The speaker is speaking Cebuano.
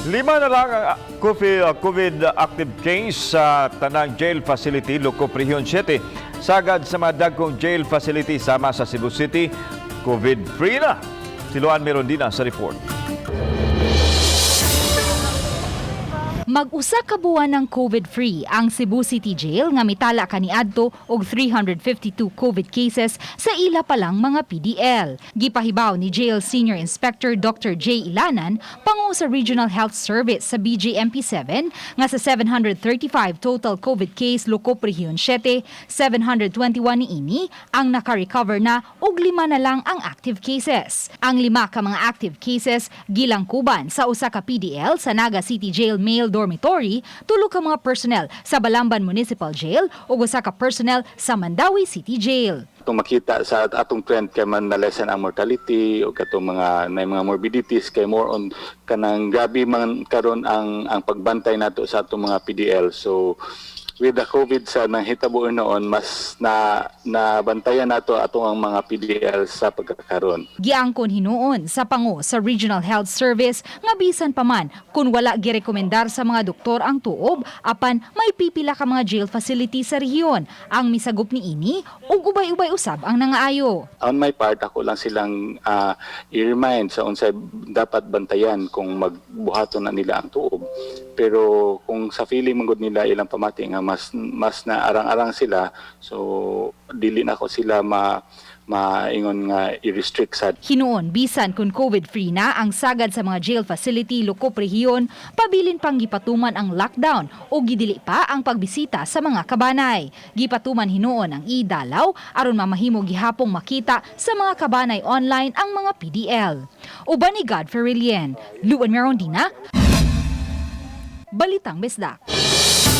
Lima na lang ang COVID active case sa tanang jail facility Lukop Region 7. Sagad sa mga dagkong jail facility sama sa Cebu City, COVID-free na. Si Luan Merondina sa report. Mag-usa ka buwan ng COVID-free ang Cebu City Jail nga mitala kaniadto og 352 COVID cases sa ila pa lang mga PDL. Gipahibaw ni Jail Senior Inspector Dr. J. Ilanan, pangu sa Regional Health Service sa BJMP 7, nga sa 735 total COVID case Lukop Region 7, 721 niini ang naka-recover na ug lima na lang ang active cases. Ang lima ka mga active cases gilangkuban sa usa ka PDL sa Naga City Jail Male Dormitory, tulo ka mga personnel sa Balamban Municipal Jail ug usa ka personnel sa Mandaue City Jail. Atong makita sa atong trend kay man na lessen ang mortality o katong mga na mga morbidities kay more on kanang grabe man karon ang pagbantay nato sa atong mga PDL. So with the COVID sa nahitabo noon, mas na nabantayan nato atong ang mga PDL sa pagkakaron. Giangkon hinuon sa pango sa Regional Health Service nga bisan pa man kung wala girekomendar sa mga doktor ang tuob, apan may pipila ka mga jail facility sa rehiyon ang misagop niini ug ubay-ubay usab ang nangaayo. On my part, ako lang silang i-remind sa unsay dapat bantayan kung magbuhaton na nila ang tuob. Pero kung sa feeling man gud nila, ilang pamati nga mas mas na arang-arang sila, so dili na ko sila maingon nga i-restrict sa Hinuon bisan kung COVID-free na ang sagad sa mga jail facility Lukop Rehiyon, pabilin pang gipatuman ang lockdown o gidili pa ang pagbisita sa mga kabanay. Gipatuman hinuon ang idalaw aron mamahimo gihapong makita sa mga kabanay online ang mga PDL. Uban ni Godfrey Relien, Luan Merondina, Balitang Bisdak.